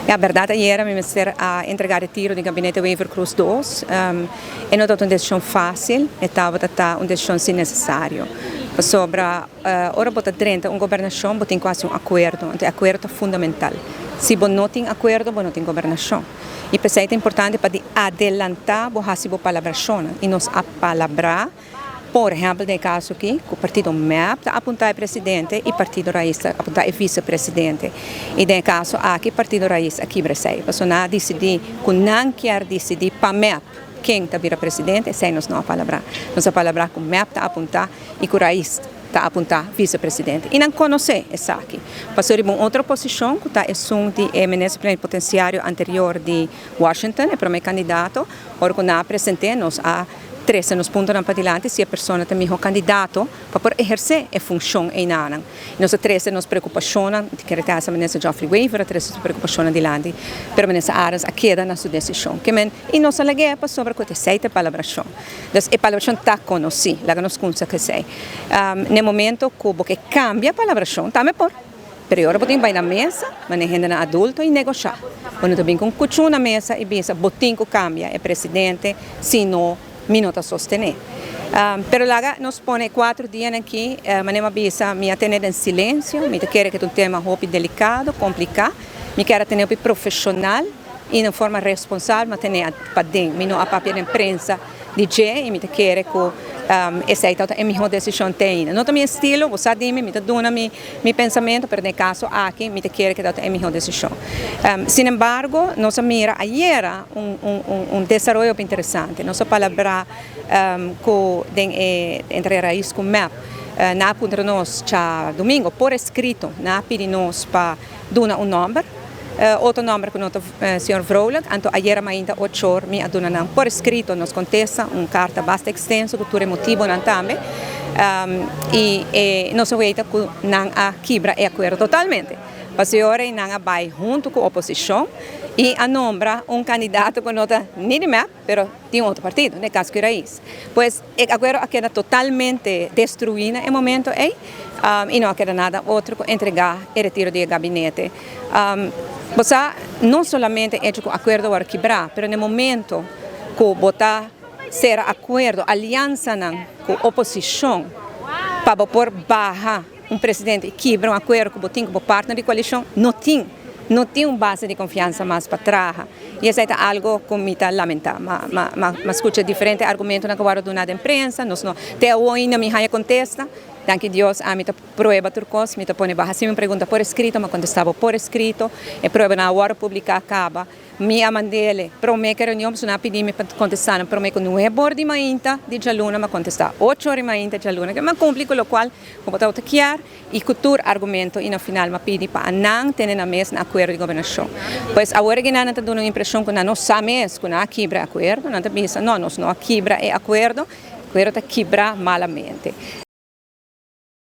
Ja, berdad, ayera mi mester a entrega retiro di gabinete Wever-Croes 2. E no tabata un decision facil, e tabata un decision si necesario. Pasobra ora bo ta drenta un gobernacion, bo tin cu haci un acuerdo, anto e acuerdo ta fundamental. Si bo no tin acuerdo, bo no tin gobernacion. Y pesey ta importante pa di adelanta bo haci bo palabracionnan. Y nos a palabra, por ehempel den e caso aki, cu partido MEP ta apunta e presidente y partido Raiz ta apunta e vicepresidente. Y den e caso aki partido Raiz a kibra esey. Pasobra nan a dicidi cu nan kier dicidi pa MEP ken ta bira presidente, esey nos no a palabra. Nos a palabra cu MEP ta apunta y cu Raiz ta apunta vicepresidente. Y nan conoce esaki. Pasobra riba un otro posicion cu ta esun di e minister plenipotenciario anterior di Washington, e prome candidato, ora cu nan a presente nos a trece nos puntonan padilanti si e persona ta miho candidato pa por eherce e funcion einanan. Nos a trece nos preocupacionnan, di kere ta minister Geoffrey Wever a trece su preocupacionnan dilanti, pero minister Arends a keda na su decision. Ke men, y nos a lag'é pasobra cu esey ta e palabracion. Dus e palabracion ta conoci, laga nos cunsa cu esey. Na e momento cu bo ke cambia palabracion, tambe por. Pero e ora bo tin bai na mesa, mane hendenan adulto y negosha. Bo no ta bin cu un cuchu na mesa y bisa bo tin cu cambia e presidente, si no mi no ta sostene. Pero laga nos pone e cuatro dianan aki, mane mi a bisa, mi a tene den silencio, mi ta kere cu ta un tema hopi delicado, complica, mi kier a tene hopi profesional y na un forma responsabel mi a tene paden, mi no a papia den prensa di dje y mi ta kere cu esey tabata e miho decision te ainda. No ta mi estilo, bo sa di mi, mi ta duna mi mi pensamento, pero den e caso aki mi ta kere cu tabata e miho decision. Sin embargo, nos a mira ayera un un un desaroyo hopi interesante. Nos a palabra cu den e entre Raiz cu MEP nan a puntra nos djadomingo por escrito, nan a pidi nos pa duna un nomber. Otro nomber cu no ta señor Vrolijk, anto ayera mainta 8 or mi a duna nan por escrito nos contesta, un carta basta extenso cu tur e motibonan tambe, y nos a weta cu nan a kibra e acuerdo totalmente. Pasobra nan a bay hunto cu oposicion y a nombra un candidato cu no ta ni di MEP, pero di un otro partido, den caso cu Raiz. Pues e acuerdo a keda totalmente destrui na e momento ey y no a keda nada otro cu entrega e retiro di e gabinete. Bo sa, no solamente hecho cu acuerdo a wordo kibra, pero na e momento cu bo ta cera acuerdo, alianzanan cu oposicion pa bo por baha un presidente y kibra un acuerdo cu bo tin cu bo partner di coalicion, no tin un base di confianza mas pa traha. Y esey ta algo cu mi ta lamenta. Mi a scucha diferente argumentonan cu a wordo duna den prensa, nos no, te awe no mi haya contesta. Danki Dios, ami ta prueba tur cos, mi ta pone baha si mi pregunta por escrito, mi contesta bo por escrito, e prueba nan a wordo publica caba. Mi a mand'ele, prome cu reunion, nan a pidi mi pa contesta, prome cu 9 or di mainta di djaluna, mi a contesta 8 or di mainta djaluna, cu mi a cumpli cu locual, como ta kier, y cu tur argumento y na final mi a pidi pa nan tene nan mes na acuerdo di gobernacion. Pues awor cu nan ta duna un impresion cu nan no sa mes, cu nan a kibra acuerdo, nan ta bisa, no, nos no a kibra e acuerdo, acuerdo ta kibra malamente.